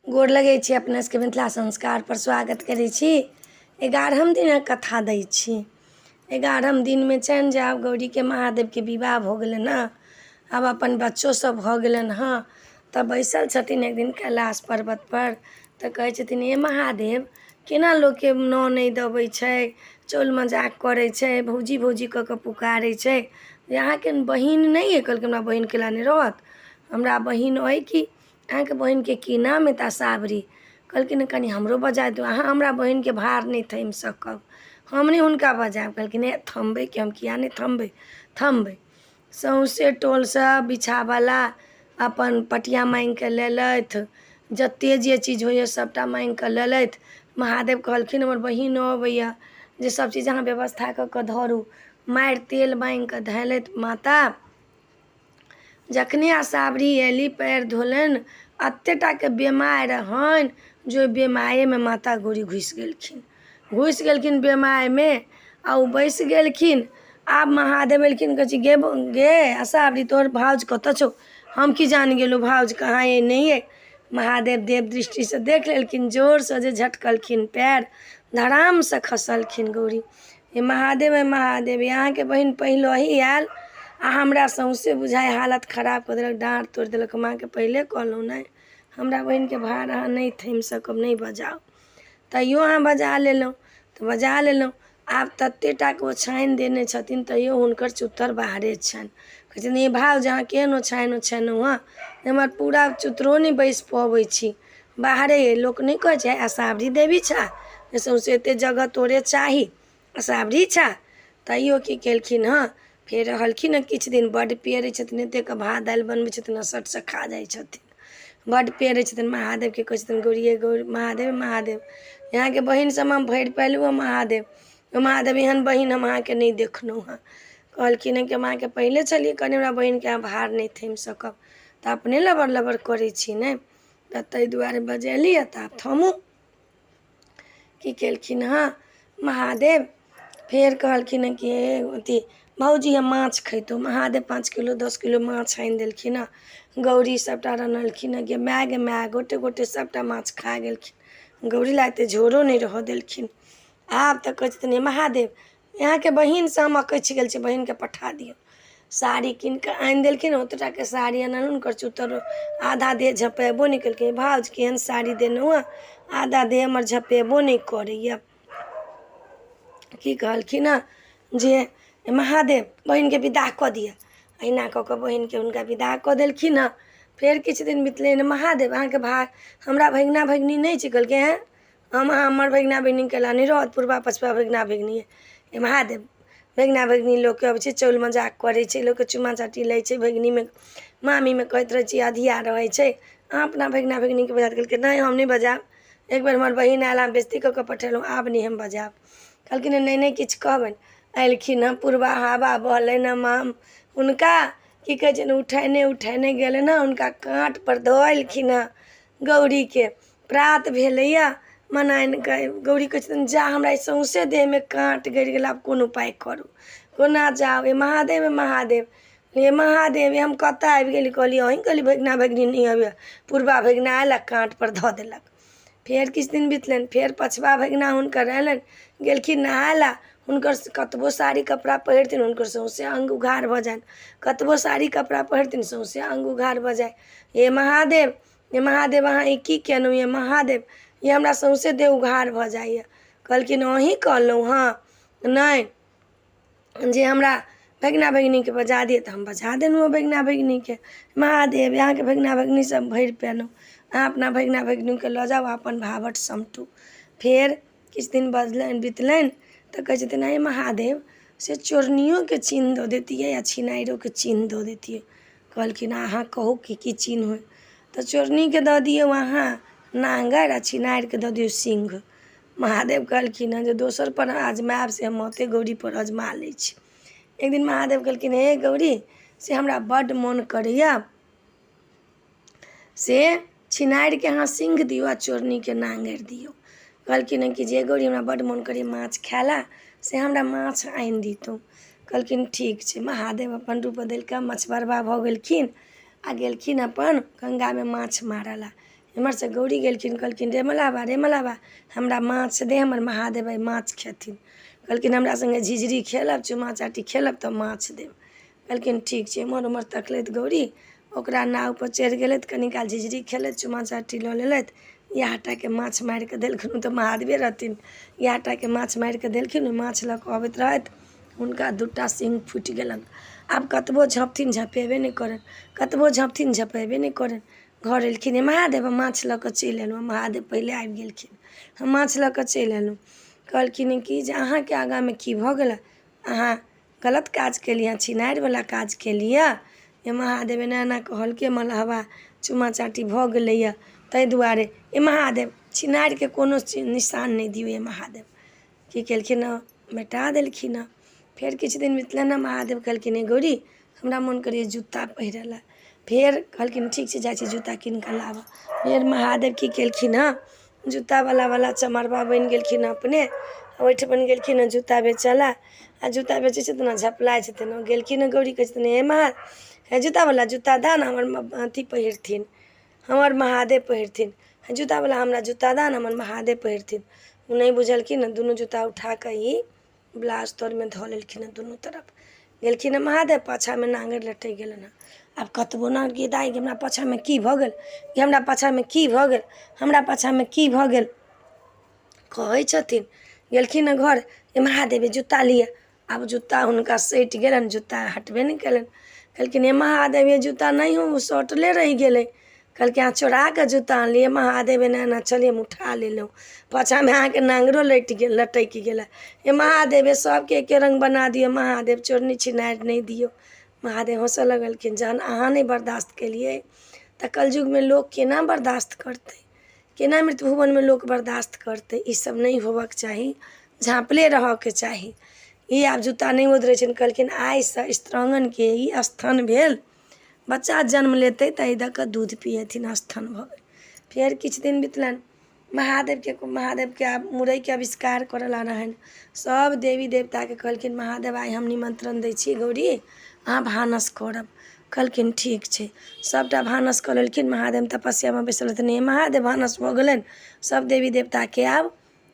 गोर लगै छी अपना सबके मिथिला संस्कारपर स्वागत करै छी। 11म दिनक कथा दै छी। 11म दिनमे छनि जे आब गौरीके महादेवके विवाह भऽ गेलनि हँ, आब अपन बच्चो सब भऽ गेलनि हँ। तऽ बैसल छथिन एक दिन कैलाश पर्वतपर, तऽ कहै छथिन हे महादेव, केना लोकके ननैद अबै छै, चौल मजाक करै छै, भौजी भौजी कऽ कऽ पुकारै छै, जे अहाँके बहिन नहि अइ? कहलकै हमरा बहिन कैला नहि रहत, हमरा बहिन अइ कि। अहाँके बहिनके की नाम अइ? तऽ असावरी। कहलखिन कनि हमरो बजा दियौ। अहाँ हमरा बहिनके भार नहि थमि सकब, हम नहि हुनका बजायब। कहलखिन हे थमबै कि हम किया नहि थमबै, थमबै। सौँसे टोलसँ बिछावला अपन पटिया माँगिके लेलथि, जते जे चीज होइए सभटा माँगिकऽ लेलथि। महादेव कहलखिन हमर बहिन अबैए जे सभ चीज अहाँ व्यवस्था कऽ कऽ धरू। मारि तेल माँगिकऽ धेलथि माता। जखने असावरी अयली, पयर धोलनि, एते टाके बेमाय रहनि जे ओहि बेमायेमे माता गौरी घुसि गेलखिन। घुसि गेलखिन बेमायमे आ ओ बैसि गेलखिन। आब महादेव एलखिन, कहै छै गे गे असावरी, तोहर भाउज कतऽ छौ? हम की जान गेलहुँ भाउज कहाँ अइ नहि अइ। महादेव देव दृष्टिसँ देख लेलखिन, जोरसँ जे झटकलखिन पयर, धड़ामसँ खसलखिन गौरी। हे महादेव, हे महादेव, अहाँके बहिन पहिलही आयल आ हमरा सौँसे बुझाइ हालत खराब कऽ देलक, डाँड़ तोड़ि देलक। हम अहाँके पहिले कहलहुँ ने, हमरा बहिनके भार अहाँ नहि थमि सकब, नहि बजाउ। तैयो अहाँ बजा लेलहुँ तऽ बजा लेलहुँ। आब ततेक टाके ओछानि देने छथिन, तैयो हुनकर चुत्तर बाहरे छनि। कहै छथिन हे भाउज, अहाँ केहन ओछानि ओछेलहुँ हँ, हमर पूरा चुत्तरो नहि बैसि पबै छी, बाहरे अइ। लोक नहि कहै छै असावरी देवी छह जे सौँसे एतेक जगह तोरे चाही, असावरी छह। तैयो की केलखिन हँ, फेर रहलखिन हँ किछु दिन। बड्ड पेरै छथिन, एतेक भात दालि बनबै छथिन आ सटसँ खा जाइ छथिन। बड्ड पेरै छथिन। महादेवके कहै छथिन गौरिये गौरी, महादेव महादेव, अहाँके बहिन सब हम भरि पयलहुँ हँ। महादेव महादेव, एहन बहिन हम अहाँके नहि देखलहुँ हँ। कहलखिन हँ कि हम अहाँके पहिले छलियै कहने, हमरा बहिनके अहाँ भार नहि थमि सकब, तऽ अपने लबर लबर करै छी ने, तऽ ताहि दुआरे बजेली तऽ आब थमू। की केलखिन हँ महादेव, फेर कहलखिन हँ कि हे अथी भौजी, हम माछ खैतहुँ। महादेव 5 किलो 10 किलो माछ आनि देलखिन हँ। गौरी सभटा रन्हलखिन हँ। गे माय गे माय, गोटे गोटे सभटा माछ खा गेलखिन, गौरी लए एते झोरो नहि रहऽ देलखिन। आब तऽ कहै छथिन हे महादेव, अहाँके बहिनसँ हम अकछि गेल छी, बहिनके पठा दिअ। साड़ी कीन कऽ आनि देलखिन। ओतेक टाके साड़ी अनलहुँ, हुनकर चुतर आधा देह झपेबो नहि केलकै। भाउज, केहन साड़ी देलहुँ हँ, आधा देह हमर झपेबो नहि करैए। की कहलखिन हँ जे महादेव, बहिनके विदा कऽ दिअ। अहिना कऽ कऽ बहिनके हुनका विदा कऽ देलखिन हँ। फेर किछु दिन बितलै ने, महादेव, अहाँके भाय हमरा भगिना भगिनी नहि छै? कहलकै आँय, हम अहाँ हमर भगिना भगिनी केला नहि रहत, पुरबा पछबा भगिना भगिनी। हे महादेव, भगिना भगिनी लोकके अबै छै, चौल मजाक करै छै, लोकके चुम्मा चाटी लै छै, भगिनीमे मामीमे कहैत रहै छै, अधिया रहै छै। अहाँ अपना भगिना भगिनीके बजा। कहलकै नहि, हम नहि बजायब। एक बेर हमर बहिन आयल, हम बेइज्जती कऽ कऽ पठेलहुँ, आब नहि हम बजायब। कहलखिन नहि नहि, किछु कहबनि। एलखिन हँ, पुरबा हवा बहलनि हँ, माम हुनका की कहै छै ने, उठेने उठेने गेलनि हँ, हुनका काँटपर धऽ एलखिन हँ गौरीके। प्रात भेलैए, मनाइन कऽ गौरी कहै छथिन जा, हमरा ई सौँसे देहमे काँट गड़ि गेल, आब कोन उपाय करू, कोना जाउ? हे महादेव, हे महादेव, हे महादेव, हम कतऽ आबि गेली? कहलियै अहीँ कहली भगिना भगिनी नहि अबैए, पुरबा भगिना आयल आ काँटपर धऽ देलक। फेर किछु दिन बितलनि, फेर पछबा भगिना हुनकर अयलनि। गेलखिन नहाय लए, हुनकर कतबो साड़ी कपड़ा पहिरथिन, हुनकर सौँसे अङ्ग उघार भऽ जानि। कतबो साड़ी कपड़ा पहिरथिन, सौँसे अङ्ग उघार भऽ जाइ। हे महादेव, हे महादेव, अहाँ ई की केलहुँ? ये महादेव, ये हमरा सौँसे देह उघार भऽ जाइए। कहलखिन अहीँ कहलहुँ हँ नहि जे हमरा भगिना भगिनीके बजा दिअ, तऽ हम बजा देलहुँ हँ भगिना भगिनीके। महादेव, अहाँके भगिना भगिनी सब भरि पेलहुँ, अहाँ अपना भगिना भगिनीके लऽ जाउ आ अपन भाभट समटू। फेर किछु दिन बदलनि बितलनि तऽ कहै छथिन हे महादेव, से चोरनियोके चिन्ह दऽ दैतियै आ छिनारियोके चिन्ह दऽ दैतियै। कहलखिन अहाँ कहू की की चिन्ह होइ? तऽ चोरनीके दऽ दियौ अहाँ नाङ्गरि आ छिनारिके दऽ दियौ सिंघ। महादेव कहलखिन हँ जे दोसरपर अजमायब से हम माते गौरीपर अजमा लै छी। एक दिन महादेव कहलखिन हे गौरी, से हमरा बड्ड मोन करैए से छिनारिके अहाँ सिंघ दियौ आ चोरनीके नाङ्गरि दियौ। कहलखिन हँ कि जे गौरी, हमरा बड्ड मोन करैए माछ खाय लए, से हमरा माछ आनि दितहुँ। कहलखिन ठीक छै। महादेव अपन रूप बदलि कऽ मछमरबा भऽ गेलखिन आ गेलखिन अपन गङ्गामे माछ मारय लए। एम्हरसँ गौरी गेलखिन, कहलखिन, रे मलाबा, रे मलाबा, हमरा माछ दे, हमर महादेव आइ माछ खेथिन। कहलखिन, हमरा सङ्गे झिझरी खेलब, चुमा चाटी खेलब तऽ माछ देब। कहलखिन, ठीक छै। एम्हर ओम्हर तकलथि गौरी, ओकरा नावपर चढ़ि गेलथि। कनी काल झिझरी खेलथि, चुमा चाटी लऽ लेलथि। इएह टाके माछ मारि कऽ देलखिन। ओ तऽ महादेवे रहथिन। इएह टाके माछ मारि कऽ देलखिन। ओ माछ लऽ कऽ अबैत रहथि, हुनका दूटा सिंग फूटि गेलनि। आब कतबो झँपथिन, झँपेबे नहि करनि। कतबो झँपथिन, झँपेबे नहि करनि। घर एलखिन, हे महादेव, हम माछ लऽ कऽ चलि एलहुँ। महादेव पहिले आबि गेलखिन। हम माछ लऽ कऽ चलि एलहुँ। कहलखिन कि जे अहाँके आगाँमे की भऽ गेल? अहाँ गलत काज केलियै, छिनारिवला काज केलियै। हे महादेव, एना एना कहलकै मलहबा, चुमा चाटी भऽ गेलैए ताहि दुआरे। हे महादेव, छिनारिके कोनो निशान नहि दियौ। हे महादेव की केलखिन हँ? मिटा देलखिन हँ। फेर किछु दिन बितलनि हँ, महादेव कहलखिन, हे गौरी, हमरा मोन करैए जूता पहिरऽ लए। फेर कहलखिन, ठीक छै, जाइ छी जूता कीन कऽ लाबऽ। फेर महादेव की केलखिन हँ? जूतावला वला चमरबा बनि गेलखिन हँ। अपने ओहिठमन गेलखिन हँ जूता बेचऽ लए आ जूता बेचै छथिन आ झपलाइ छथिन। ओ गेलखिन हँ, गौरी कहै छथिन, हे महा हे जूतावला, जूता दऽ ने, हमर अथी पहिरथिन, हमर महादेव पहिरथिन। हे जूतावला, हमरा जूता दऽ ने, हमर महादेव पहिरथिन। ओ नहि बुझलखिन हँ। दुनू जूता उठा कऽ ई ब्लाउज तरमे धऽ लेलखिन हँ। दुनू तरफ गेलखिन हँ महादेव, पाछाँमे नाङ्गरि लटकि गेलनि हँ। आब कतबो नाङ्गरि गे दाइ, हमरा पाछाँमे की भऽ गेल गे? हमरा पाछाँमे की भऽ गेल? हमरा पाछाँमे की भऽ गेल? कहै छथिन। गेलखिन हँ घर, हे महादेव, जूता लिअ। आब जूता हुनका सटि गेलनि, जूता हटबे नहि कयलनि। कहलखिन, हे महादेव, ये जूता नहि हो, सटले रहि गेलै। कहलकै, अहाँ चोरा कऽ जूता आनलियै। महादेव, एना एना छलियै, हम उठा लेलहुँ, पाछाँमे अहाँके नाङ्गरो लटि गेल, लटकि गेलै। हे महादेव, सभके एके रङ्ग बना दियौ महादेव, चोरनी छिनारि नहि दियौ। महादेव हँसऽ लगलखिन, जहन अहाँ नहि बर्दाश्त केलियै तऽ कलयुगमे लोक केना बर्दाश्त करतै? केना मृत्यु भुवनमे लोक बर्दाश्त करतै? ई सब नहि होबऽके चाही, झाँपले रहऽके चाही। ई आब जूता नहि ओदरै छनि। कहलखिन, आइसँ स्त्रांगणके ई स्थान भेल, बच्चा जन्म लेतै तऽ एहि दऽ कऽ दूध पियेथिन। स्थान भऽ गेल। फेर किछु दिन बितलनि, महादेवके महादेवके आब मुरैके आविष्कार करऽ ला रहनि। सब देवी देवताके कहलखिन महादेव, आइ हम निमन्त्रण दै छी गौरी, अहाँ भानस करब। कहलखिन, ठीक छै। सभटा भानस कऽ लेलखिन। महादेव तपस्यामे बैसल रहथिन। हे महादेव, भानस भऽ गेलनि, सभ देवी देवताके आब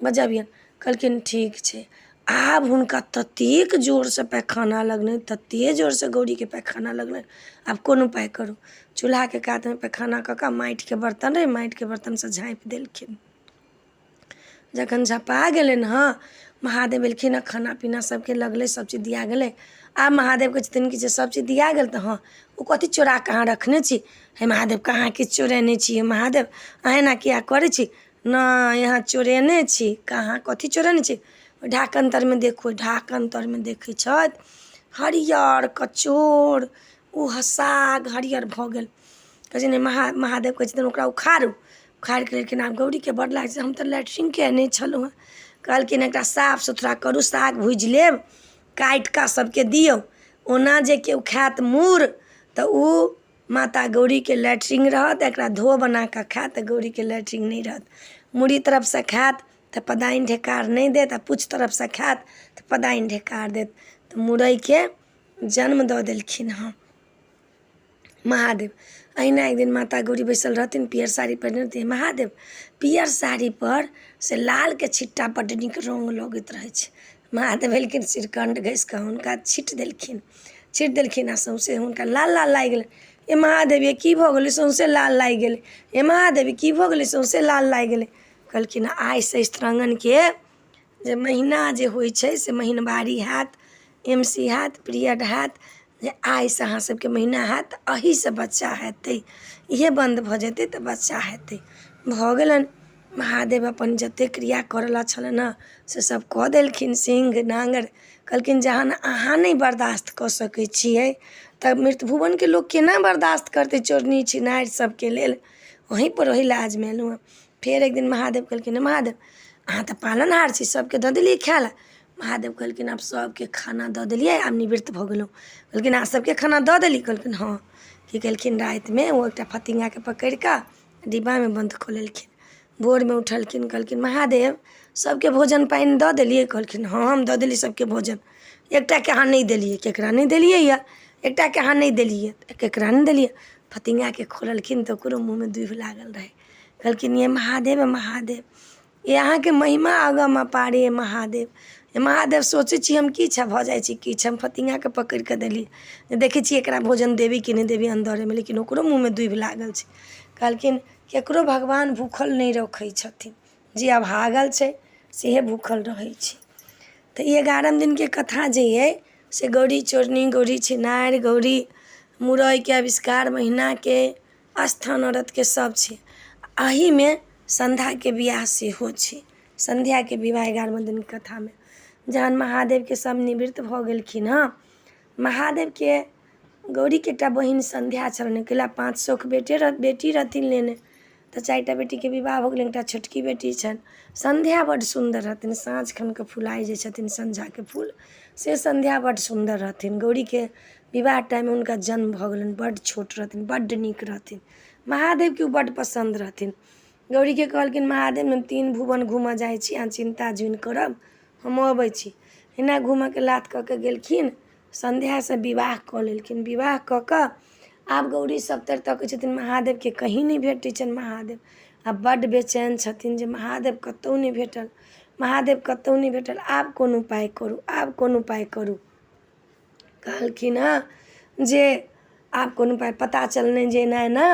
बजबियनि। कहलखिन, ठीक छै। आब हुनका ततेक जोरसँ पैखाना लगलनि, ततेक जोरसँ गौरीके पैखाना लगलनि। आब कोन उपाय करू? चूल्हाके कातमे पैखाना कऽ कऽ माटिके बर्तन रहै, माटिके बर्तनसँ झाँपि देलखिन। जखन झपा गेलनि हँ, महादेव एलखिन हँ, खाना पीना सबके लगलै, सब चीज दिया गेलै। आब महादेव कहै छथिन कि जे सब चीज दिया गेल तऽ हँ, ओ कथी चोरा कऽ अहाँ रखने छी? हे महादेव, कहाँ किछु चोरेने छी? हे महादेव, अहाँ एना किया करै छी? नहि, अहाँ चोरेने छी। कहाँ, कथी चोरेने छी? ओहि ढाकन तरमे देखू। ढाकन तरमे देखै छथि हरियर कचोर, ओ साग हरियर भऽ गेल। कहै छै ने, महादेव कहै छथिन, ओकरा उखाड़ू। उखाड़ि कऽ लेलखिन। आब गौरीके बड़ लागै छै, हम तऽ लैट्रिन कयने छलहुँ हँ। कहलखिन, एकरा साफ सुथरा करू, साग भूजि लेब, काटि कऽ सभके दियौ। ओना जे केओ खायत मूर तऽ ओ माता गौरीके लैट्रिन रहत। एकरा धो बना कऽ खायत तऽ गौरीके लैट्रिन नहि रहत। मूड़ी तरफसँ खायत तऽ पदाइन ढेकार नहि देत आ पूछ तरफसँ खायत तऽ पदाइन ढेकार देत। तऽ मुरैके जन्म दऽ देलखिन हँ महादेव। अहिना एक दिन माता गौरी बैसल रहथिन, पियर साड़ी पहिरने रहथिन। महादेव, पियर साड़ीपर से लालके छिट्टा बड्ड नीक रङ्ग लगैत रहै छै। महादेव एलखिन, श्रीखण्ड घसि कऽ हुनका छीट देलखिन। छीट देलखिन आ सौँसे हुनका लाल लाल लागि गेलनि। हे महादेव, ये की भऽ गेलै? सौँसे लाल लागि गेलै। हे महादेव, की भऽ गेलै? सौँसे लाल लागि गेलै। कहलखिन, आइसँ स्त्रांगणके जे महीना जे होइ छै से महिनवारी हैत, एम सी हैत, पीरियड हैत, जे आइसँ अहाँ सबके महीना हैत, एहीसँ बच्चा हेतै। इहे बन्द भऽ जेतै तऽ बच्चा हेतै। भऽ गेलनि। महादेव अपन जते क्रिया करऽवला छलनि हँ से सब कऽ देलखिन। सिङ्घ नाङ्गरि कहलखिन, जहन अहाँ नहि बर्दाश्त कऽ सकै छियै तऽ मृत भुवनके लोक केना बर्दाश्त करतै चोरनी छिनारि सबके लेल? वहीँपर ओही लाजमे एलहुँ हँ। फेर एक दिन महादेव कहलखिन, महादेव, अहाँ तऽ पालनहार छी, सबके दऽ देलियै खाय लए। महादेव कहलखिन, आब सबके खाना दऽ देलियै, आब निवृत्त भऽ गेलहुँ। कहलखिन, अहाँ सबके खाना दऽ देली? कहलखिन, हँ। की केलखिन? रातिमे ओ एकटा फतिङ्गाके पकड़ि कऽ डिब्बामे बन्द कऽ लेलखिन। भोरमे उठलखिन, कहलखिन, महादेव, सबके भोजन पानि दऽ देलियै? कहलखिन, हँ, हम दऽ देलियै सबके भोजन, एकटाके अहाँ नहि देलियै। केकरा नहि देलियै यऽ? एकटाके अहाँ नहि देलियै। केकरा नहि देलियै? फतिङ्गाके खोललखिन तऽ ओकरो मुँहमे दूभि लागल रहै। कहलखिन ये महादेव महादेव, ये अहाँके महिमा अगम अपार ये महादेव। हे महादेव, सोचै छी हम किछु आ भऽ जाइ छी किछु। हम फतिङ्गाके पकड़ि कऽ देली, देखै छी एकरा भोजन देबी कि नहि देबी अन्दरेमे, लेकिन ओकरो मुँहमे दूभि लागल छै। कहलखिन केकरो भगवान भूखल नहि रखै छथिन, जे अभागल छै सेहे भूखल रहै छै। तऽ ई 11म दिनके कथा जे अइ से गौरी चोरनी, गौरी छिनारि, गौरी मुरइके आविष्कार, महीनाके स्थान औरतके सब छै। एहिमे सन्ध्याके बियाह सेहो छै। सन्ध्याके विवाह 11म दिनके कथामे जहन महादेवके सब निवृत्त भऽ गेलखिन हँ, महादेवके गौरीके एकटा बहिन सन्ध्या छलनि। कैला 5 सौख बेटे रह बेटी रहथिन लेने, तऽ 4टा बेटीके विवाह भऽ गेलनि, एकटा छोटकी बेटी छनि। सन्ध्या बड्ड सुन्दर रहथिन। साँझ खनके फुलाइ जे छथिन संझाके फूल, से सन्ध्या बड्ड सुन्दर रहथिन। गौरीके विवाह टाइममे हुनका जन्म भऽ गेलनि। बड्ड छोट रहथिन, बड्ड नीक रहथिन। महादेवके ओ बड्ड पसन्द रहथिन। गौरीके कहलखिन महादेव, हम 3 भुवन घूमऽ जाइ छी, अहाँ चिन्ता जुनि करब, हम अबै छी। एना घूमऽके लाथ कऽ के गेलखिन, सन्ध्यासँ विवाह कऽ लेलखिन। विवाह कऽ कऽ आब गौरी सभतरि तकै छथिन, महादेवके कहीँ नहि भेटै छनि। महादेव आब बड्ड बेचैन छथिन जे महादेव कतहु नहि भेटल, महादेव कतहु नहि भेटल, आब कोन उपाय करू, आब कोन उपाय करू? कहलखिन हँ जे आब कोन उपाय। पता चललनि जे एना एना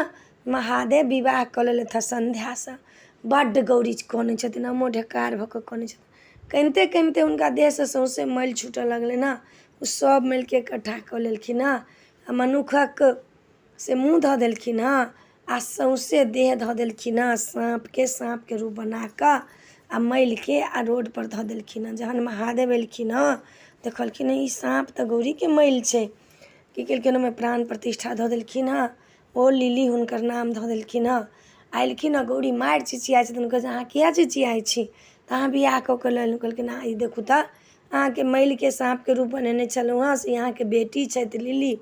महादेव विवाह कऽ लेलथि हँ सन्ध्यासँ। बड्ड गौरी कनै छथिन, अमोढकार भऽ कऽ कनै छथिन। कनिते कनिते हुनका देहसँ सौँसे मैल छूटऽ लगलनि हँ। ओ सभ मैलके इकट्ठा कऽ लेलखिन हँ आ मनुखक से मुँह धऽ देलखिन हँ आ सौँसे देह धऽ देलखिन हँ साँपके, साँपके रूप बना कऽ आ मैलके आ रोडपर धऽ देलखिन हँ। जहन महादेव एलखिन हँ, देखलखिन हँ ई साँप तऽ गौरीके मैल छै। की केलखिन? ओहिमे प्राण प्रतिष्ठा धऽ देलखिन हँ। ओ लिली हुनकर नाम धऽ देलखिन हँ। आ एलखिन हँ, गौरी मारि चिचियाइ छथिन। कहै छै, अहाँ किया चिचियाइ छी? तऽ अहाँ बियाह कऽ कऽ लऽ एलहुँ। कहलखिन अहाँ ई देखू तऽ, अहाँके मैलके साँपके रूप बनेने छलहुँ हँ, से अहाँके बेटी छथि लिली।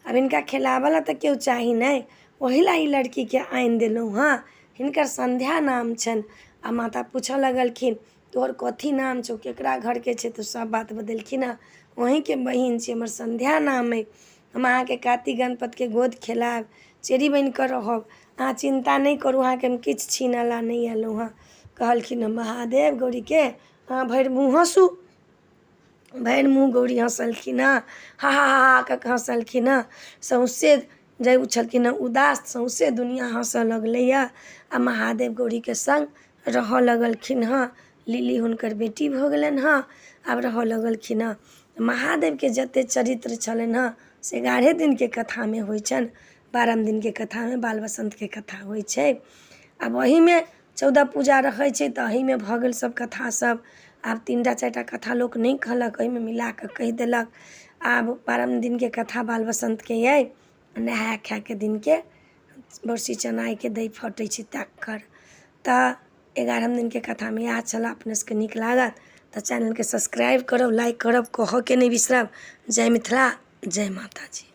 आब हिनका खेलाबऽ लए तऽ केओ चाही ने, ओहि लए ई लड़कीके आनि देलहुँ हँ। हिनकर सन्ध्या नाम छनि। आ माता पूछऽ लगलखिन, तोहर कथी नाम छौ, केकरा घरके छै? तऽ सब बात बतेलखिन हँ, अहीँके बहिन छी, हमर सन्ध्या नाम अइ, हम अहाँके कार्तिक गणपतिके गोद खेलायब, चेरी बनि कऽ रहब, अहाँ चिन्ता नहि करू, अहाँके हम किछु छीनऽ लए नहि अयलहुँ हँ। कहलखिन हँ महादेव गौरीके, अहाँ भरि मुँह हँसू। भरि मुँह गौरी हँसलखिन हँ, हा हा हा हा कऽ कऽ हँसलखिन हँ। सौँसे जे ओ छलखिन हँ उदास, सौँसे दुनिआँ हँसऽ लगलैए आ महादेव गौरीके सङ्ग रहऽ लगलखिन हँ। लिली हुनकर बेटी भऽ गेलनि हँ, आब रहऽ लगलखिन हँ। महादेवके जते चरित्र छलनि हँ से 11 दिनके कथामे होइ छनि। 12म दिनके कथामे बाल बसन्तके कथा होइ छै। आब ओहीमे 14 पूजा रहै छै, तऽ एहिमे भऽ गेल सब कथा सब। आब 3टा 4टा कथा लोक नहि कहलक, एहिमे मिलाकऽ कहि देलक। आब 12म दिनके कथा बाल बसन्तके अइ। नहाय खायके दिनके बरसी चनाइके दही फटै छै तकर। तऽ 11म दिनके कथामे इएह छलऽ। अपने सबके नीक लागत तऽ चैनलके सब्सक्राइब करब, लाइक करब, कहऽके नहि बिसरब। जय मिथिला, जय माताजी।